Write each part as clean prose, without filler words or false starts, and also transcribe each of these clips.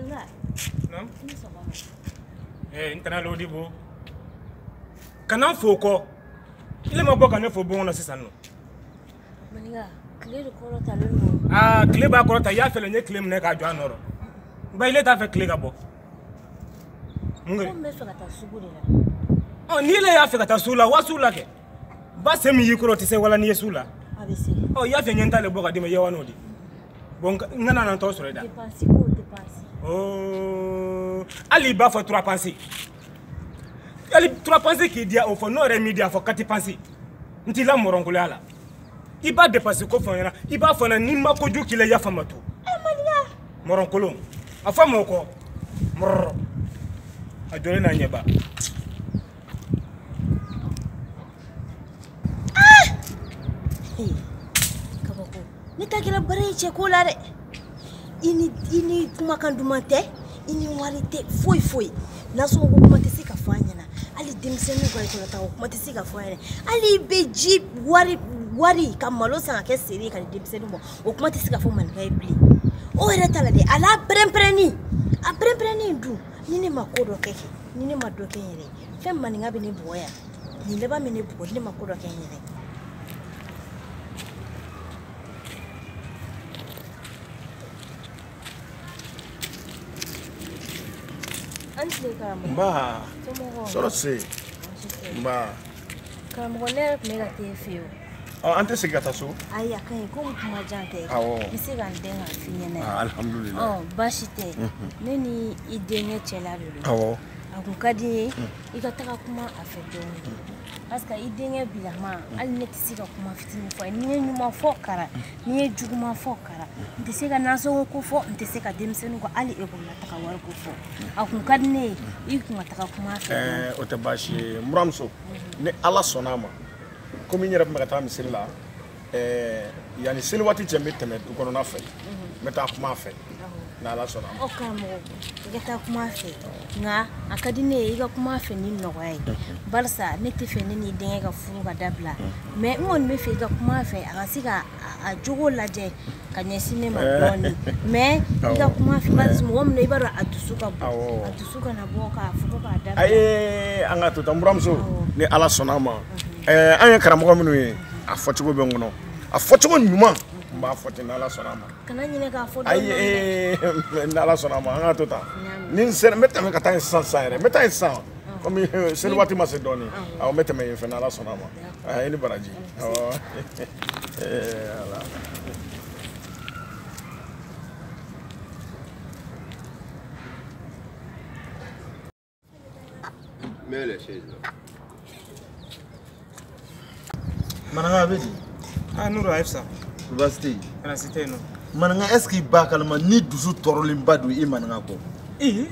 Maninka. Naamu. I ni sɔgɔma. N tɛna l'o di bo. Kana n fo kɔ. Ile ma bɔ ka ne fo bon kɔnɔ sisan nɔ. Maninka, tile de kɔrɔ talen don. Aa, tile b'a kɔrɔ ta, i y'a fɛlɛ n ye tile minɛ k'a jɔ a nɔ rɔ. Ba ile t'a fɛ tile ka bɔ. Mun Ko kɛ? n bɛ fɛ ka taa sugu de la. Ɔ, n'i ile y'a fɛ ka taa sugu la, wa sugu la kɛ. Ba sen min y'i kɔrɔ o tɛ se wala n'i ye sugu la. A bɛ se. Ɔ, i y'a fɛ n ye n ta le bɔ ka d'i ma, i ye wa n'o di. Bon, n kana na n tɔgɔ sɔrɔ i da. Dépense ko dépense. Oh, hali i b'a fɔ trois pensées. Hali trois pensées k'i diya o fɔ, n'o yɛrɛ m'i diya a fɔ quatre pensées. N t'i la mɔrɔnkoloya la. I b'a dépense ko fɔ n ɲɛna, i b'a fɔ n ɲɛna n'i ma kojugu k'i la i y'a faamu to. Mɔrɔnkolon. A fɔ ma o kɔ. Mɔrɔ. A jɔlen n'a ɲɛba. Kabako. Ne ta kɛra baara ye cɛ ko la dɛ. I ni kumakan duman tɛ, i ni wari tɛ, foyi foyi. Nasɔngɔ ko kuma tɛ se ka fɔ a ɲɛna. Hali denmisɛnninw ka ekɔli ta o kuma tɛ se ka fɔ a ɲɛna. Hali i bɛ ji wari ka malo san ka kɛ seri ye ka di denmisɛnninw ma, o kuma tɛ se ka fɔ maninka ye bilen. O yɛrɛ ta la dɛ, a n'a pɛrɛn-pɛrɛnni, a pɛrɛn-pɛrɛnni dun, ni ne ma ko dɔ kɛ, ni ne ma dɔ kɛ n yɛrɛ ye, fɛn maninka bɛ ne bugɔ yan, nin laban bɛ ne bugɔ ni ne ma ko dɔ kɛ n yɛrɛ ye. An tile karamɔgɔ. Nba. Somɔgɔw. Sɔrɔ se. Nba. Karamɔgɔ, ne yɛrɛ tun bɛ ka t'e fɛ yen o. Ɔ, an tɛ segin ka taa so? Ayi, a ka ɲi, komi kuma jan tɛ. Awɔ. N bɛ se ka n den ka f'i ɲɛna. Ah, alhamdulilayi. Ɔ, baasi tɛ. Ne ni i denkɛ cɛla de don. Awɔ. A kun ka di n ye i ka taga kuma a fɛ dɔɔnin. Parce que i denkɛ bilama, hali ne tɛ se ka kuma fitinin fɔ a ye. N'i ye ɲuman fɔ kara, n'i ye juguman fɔ kara, n tɛ se ka nasɔngɔ ko fɔ, n tɛ se ka denmisɛnninw ka hali ekɔli la taga wari ko fɔ. A kun ka di ne ye i kun ka taga kuma a fɛ dɔɔnin. O tɛ baasi ye, n buramuso. Ni Ala sɔnna a ma, komi n yɛrɛ tun bɛ ka taa misiri la, yanni seli waati cɛ n bɛ tɛmɛ du kɔnɔna fɛ, n bɛ taa kuma a fɛ. N'Ala sɔnna a ma. Ɔ karamɔgɔ, i ka taa kuma a fɛ, nka a ka di ne ye i ka kuma a fɛ ni nɔgɔya ye, barisa ne tɛ fɛ ne n'i denkɛ ka furu ka dabila, mais n kɔni bɛ fɛ i ka kuma a fɛ a ka se ka a jogo lajɛ ka ɲɛsin ne ma dɔɔnin, mais i ka kuma a fɛ barisa mɔgɔ min don i b'a dɔn a dusu ka bon, a dusu kana bɔ k'a fɔ ko k'a dabila. Ayi, an ka to tan n buramuso, ni Ala sɔnna a ma, an ye karamɔgɔ minnu ye, a fɔcogo bɛ n kɔnɔ, a fɔcogo ɲuman n b'a fɔ ten n'Ala sɔnna a ma. Kana ɲinɛ k'a fɔ dɔɔnin. Ayi, n'Ala sɔnna a ma, an ka to tan. Ni n sera, n bɛ tɛmɛ ka taa yen sisan sisan yɛrɛ, n bɛ taa yen sisan. Komi seli waati ma se dɔɔnin. Awɔ, n bɛ tɛmɛ yen fɛ n'Ala sɔnna a ma. I ni baraji. Awɔ. Ala. Mets les chaises là. Maninka bɛ di? Ah, Nuru, a ye fisa. Baasi tɛ yen. Baasi tɛ yen nɔ. Maninka, est ce que i b'a kalama ni dusu tɔɔrɔlenba don i maninka kɔ? Ee.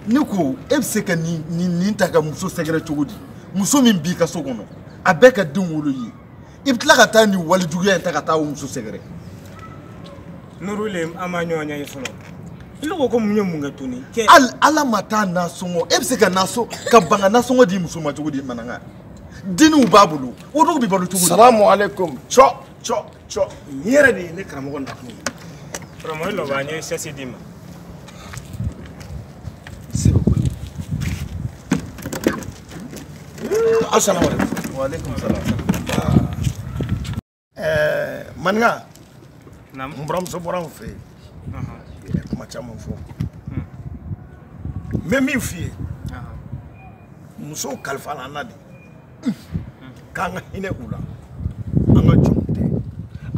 Ne ko e bɛ se ka nin ta ka muso sɛgɛrɛ cogo di? Muso min b'i ka so kɔnɔ, a bɛɛ ka den wolo i ye. I bɛ tila ka taa nin walejuguya in ta ka taa o muso sɛgɛrɛ. Nuru le an ma ɲɔgɔn ɲɛ ye fɔlɔ. Ile ko ko mun ye mun kɛ tuguni? Kɛ Hali Ala ma taa nasɔngɔ, e bɛ se ka nasɔngɔ ka ban ka nasɔngɔ di muso ma cogo di maninka? Denninw b'a bolo, o dɔw bɛ balo cogo di? Salamu aleykum. Cɔ cɔ cɔ. Nin yɛrɛ de ye ne karamɔgɔ nakun ye. Karamɔgɔ, i lɔba n ye sɛsi d'i ma. Assalamu alaikum. Wa alaikum salam. Maninka. Naamu. N buramuso bɔra an fɛ yen. A ye kuma caman fɔ. N bɛ min f'i ye. Musow kalifala an na de. K'an ka hinɛ u la. An ka jɔnw tɛ.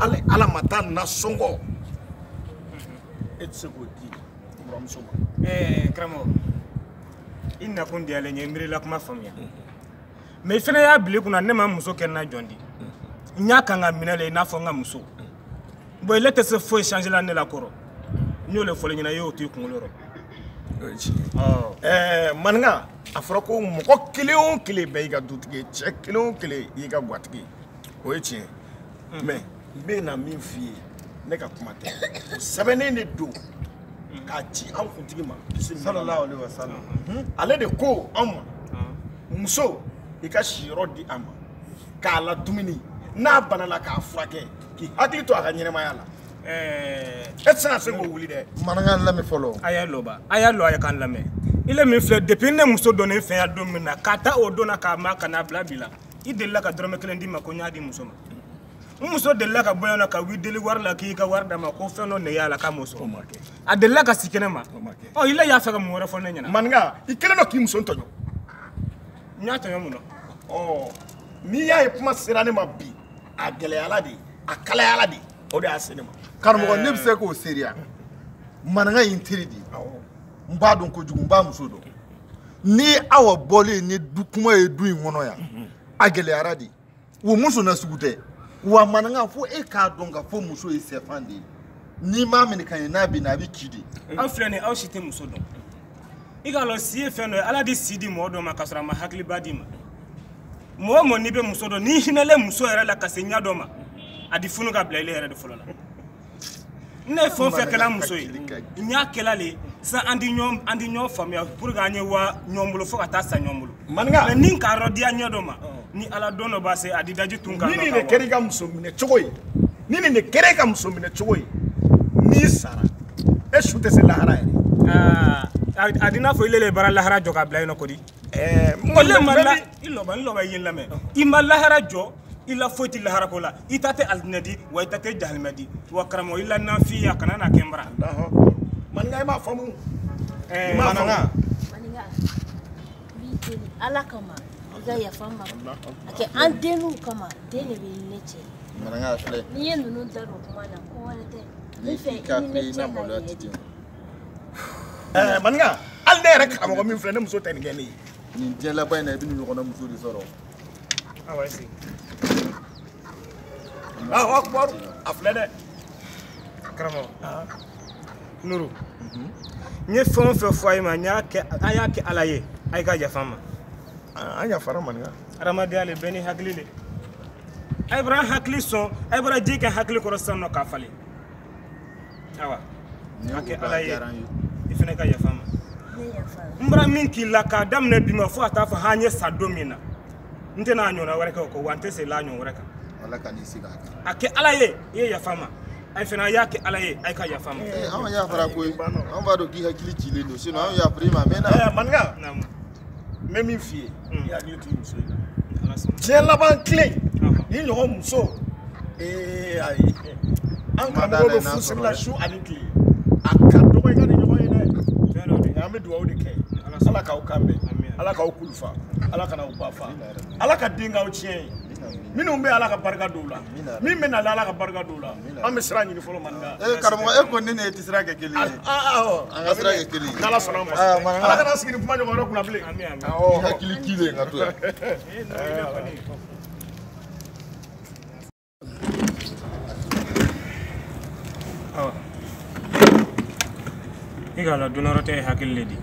Hali Ala ma taa nasɔngɔ. E tɛ se k'o di n buramuso ma. Karamɔgɔ, i nakun diyalen n ye, n miirila kuma faamuya. Mais i fana y'a bila i kunna ne ma muso kɛ n na jɔn di. N y'a kan ka minɛ le i n'a fɔ n ka muso. Bon, ile tɛ se foyi changer la ne la kɔrɔ. N y'o le fɔli ɲɛna, i y'o to i kunkolo rɔ. O ye tiɲɛ ye. Maninka, a fɔra ko mɔgɔ kelen o kelen bɛɛ y'i ka dutigi ye, cɛ kelen o kelen y'i ka gatigi ye. O ye tiɲɛ ye. Mais n bɛ na min f'i ye, ne ka kuma tɛ. O sɛbɛnnen de don k'a ci an kuntigi ma. Sallallahu alaihi wa sallam. Ale de ko an ma, muso, i ka siyɔrɔ di a ma, k'a ladumuni, n'a banana k'a furakɛ, k'i hakili to a ka ɲɛnɛmaya la. E tɛ se ka se k'o wuli dɛ. Maninka lamɛn fɔlɔ. A y'a lɔ ba, a y'a lɔ, a ye k'an lamɛn. I le min filɛ, depuis ne muso dɔnnen fɛ yan don min na, k'a ta o don na k'a ma ka n'a bila bi la, i delila ka dɔrɔmɛ kelen d'i ma ko n y'a di muso ma. N muso delila ka bɔ yan nɔ ka wuli deli wari la k'i ka wari d'a ma ko fɛn dɔ nege y'a la k'a m'o sɔrɔ. A delila ka si kɛnɛ ma. Ɔ, i la y'a fɛ ka mun wɛrɛ fɔ ne ɲɛna? Maninka, i kɛlen don k'i muso tɔɲɔ. N y'a tɔɲɔ mun na? Ɔ, n'i y'a ye kuma sera ne ma bi, a gɛlɛyala de, a kalayala de, o de y'a se ne ma. Karamɔgɔ, ne bɛ se k'o seereya. Maninka ye n teri de ye. N b'a dɔn kojugu, n b'a muso dɔn. Ni Awa bɔlen ni du kuma ye du in kɔnɔ yan, a gɛlɛyara de. O muso na sugu tɛ. Wa maninka, fo e k'a dɔn k'a fɔ muso ye sɛfan de ye. N'i m'a minɛ ka ɲɛ, n'a bɛ na, a bɛ ci de. Aw filɛ nin ye, aw si tɛ muso dɔn. I k'a lɔn si ye fɛn dɔ ye, Ala di si di mɔgɔ dɔ ma k'a sɔrɔ a ma hakiliba d'i ma. Mɔgɔ o mɔgɔ n'i bɛ muso dɔn, n'i hinɛlen muso yɛrɛ la ka se ɲɛ dɔ ma, a di funu ka bila ile yɛrɛ de fɔlɔ la. Ne ye fɛn o fɛn kɛla muso ye, n y'a kɛla le sisan an di ɲɔgɔn faamuya pour que an ye wa ɲɔgɔn bolo fo ka taa sa ɲɔgɔn bolo. Maninka, mais ni k'a rɔ diya ɲɛ dɔ ma, ni Ala don dɔ b'a se, a di daji tun kan. Ni nin de kɛra i ka muso minɛ cogo ye, ni nin de kɛra i ka muso minɛ cogo ye, n'i sara, e su tɛ se lahara yɛrɛ. Aa, a di n'a fɔ ile le ye baara lahara jɔ k'a bila yen nɔ kodi. Ɛɛ, ma la i lɔba n lɔba i ye n lamɛn. I ma lahara jɔ, i la foyi tɛ lahara ko la, i ta tɛ alijinɛ di, wa i ta tɛ jahalimɛ di. Wa karamɔgɔ, i la nafi a kana na kɛ n bara. Maninka, i m'a faamu. Ɛɛ, Maninka. Maninka, n b'i deli Ala kama, i ka yafa n ma. A kɛ an denninw kama, den de bɛ ne cɛ. Maninka filɛ. N'i ye ninnu da don kuma na, ko wɛrɛ tɛ. N fɛ i ni ne cɛ ka ɲɛ de. Ɛɛ, Maninka, hali ne yɛrɛ karamɔgɔ min filɛ, ne muso tɛ nin kɛ ne ye. Nin diɲɛ laban in na, i bɛ nin ɲɔgɔnna muso de sɔrɔ. Awa, sigi. Allahu akbar, a filɛ dɛ. Karamɔgɔ Nuru, n ye fɛn o fɛn fɔ a ye ma, n y'a kɛ, a y'a kɛ Ala ye, a ye ka yafa n ma. An yafara Maninka. Adamadenya le bɛɛ ni hakili le. A ye bara hakili sɔn, a ye bara ji kɛ hakili kɔrɔ sisan nɔ k'a falen. Awa, a kɛ Ala ye, i fana ka yafa n ma. N bara min k'i la k'a daminɛ bi ma fo ka taa fɔ h'an ye sa don min na, n tɛna a ɲɔgɔnna wɛrɛ kɛ o kɔ, wa n tɛ segin a ɲɔgɔn wɛrɛ kan. Ala ka n'i sigi a kan. A kɛ Ala ye, i ye yafa n ma. A ye fana, a y'a kɛ Ala ye, a ye ka yafa n ma. Anw yafara koyi, anw b'a dɔn k'i hakili cilen don, sinon anw yafara i ma a mɛnna. Ɛɛ, Maninka. Naamu. N bɛ min f'i ye, i hakili to i muso in na. Ala sɔnna. Diɲɛ laban tile, ni ɲɔgɔn muso, ee ayi, an karamɔgɔw bɛ furu siri la su ani tile. A ka dɔgɔ i ka nin ɲɔgɔn ye dɛ. Nka an bɛ dugawu de kɛ. Ala k'aw kan bɛn, Ala k'aw kulufa, Ala kana aw ba fa, Ala ka den k'aw tiɲɛ ye. Minnu bɛ Ala ka barika don u la, min bɛ nalen Ala ka barika don u la, an bɛ sira ɲini fɔlɔ Maninka. Ee karamɔgɔ, e ko ne ni e tɛ sira kɛ kelen ye. An ka sira kɛ kelen ye. N'Ala sɔnna a ma. Ala kana sigi ni kuma ɲɔgɔn wɛrɛ kunna bilen. I hakili cilen ka to yan. Awa, i k'a lɔn dunan tɛ ye hakili le di.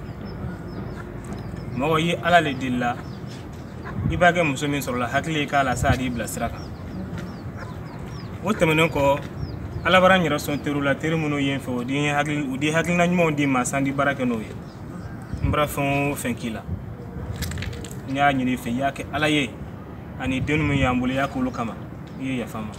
Mɔgɔ i ye Ala le deli la, i b'a kɛ muso min sɔrɔ la, hakili ye k'a la sa a d'i bila sira kan. O tɛmɛnen kɔ, Ala bara n yɛrɛ sɔn teriw la, teri minnu ye n fɛ, o di hakili, o di hakilina ɲumanw di ma san di baara kɛ n'o ye. N bara fɛn o fɛn k'i la, n y'a ɲini i fɛ, i y'a kɛ Ala ye, ani den min y'an bolo, i y'a k'olu kama, i ye yafa n ma.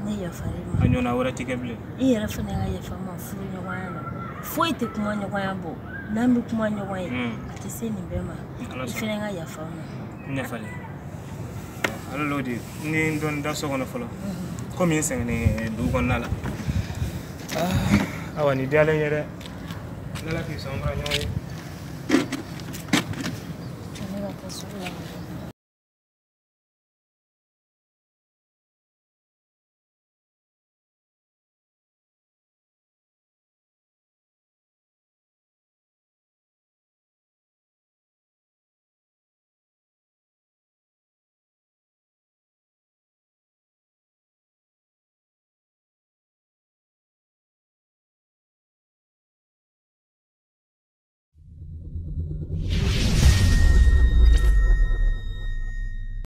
Ne yafara i ma. A ɲɔgɔnna wɛrɛ tɛ kɛ bilen. I yɛrɛ fana ka yafa n ma furu ɲɔgɔnya la. Foyi tɛ kuma ɲɔgɔnya bɔ. N'an bɛ kuma ɲɔgɔn ye, a tɛ se nin bɛɛ ma. I fana ka yafa n ma. N yafalen. Ala l'o de, ni n dɔɔnin da so kɔnɔ fɔlɔ. Komi n sɛgɛnnen dugu kɔnɔna la. Awa, nin diyalen n ye dɛ. N'Ala k'i sɔn, an bɔra ɲɔgɔn ye. Ne ka taa sugu la.